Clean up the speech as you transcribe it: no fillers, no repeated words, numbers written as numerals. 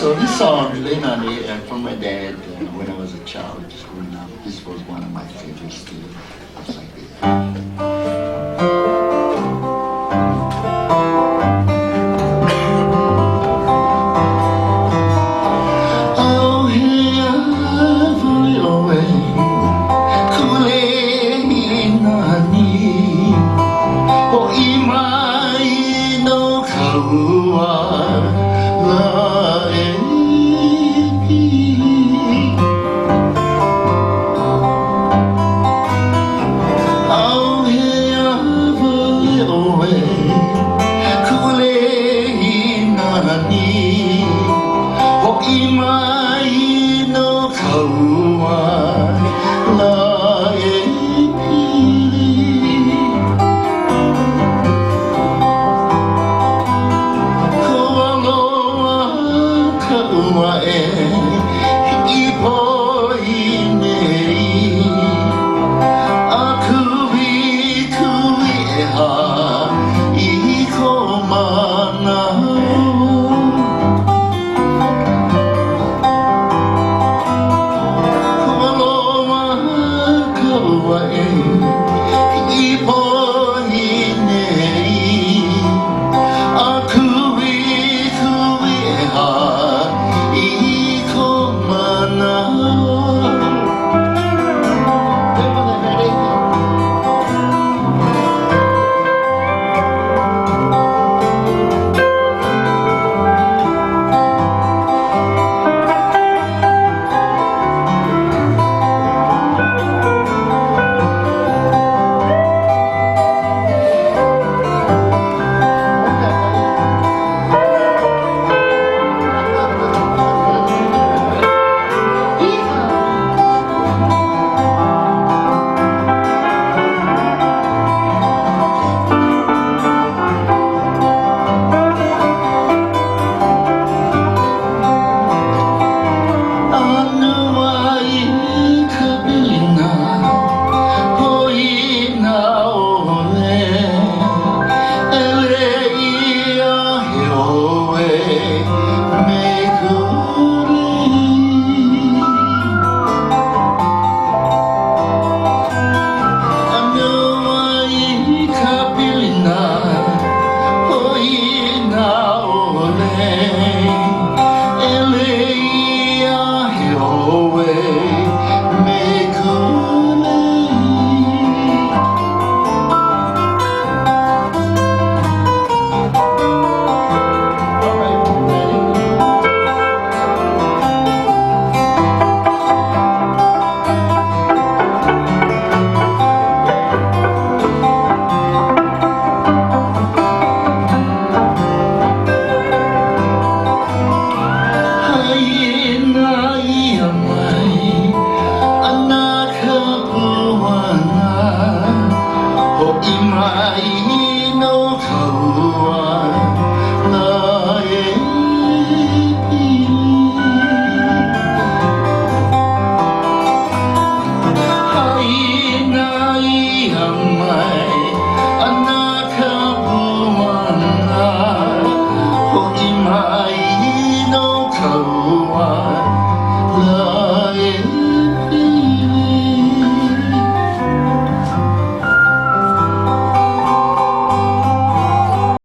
So this song, Leinani, from my dad when I was a child, just growing up, this was one of my favorites too. It's like this. ʻAuhea wale ʻoe, kuʻu lei nani, Hoʻi mai no ka ua lā e pili. ʻAuhea wale ʻoe, kuʻu lei nani, Hoʻi mai no ka ua lā e pili. Koa loa ka ua e.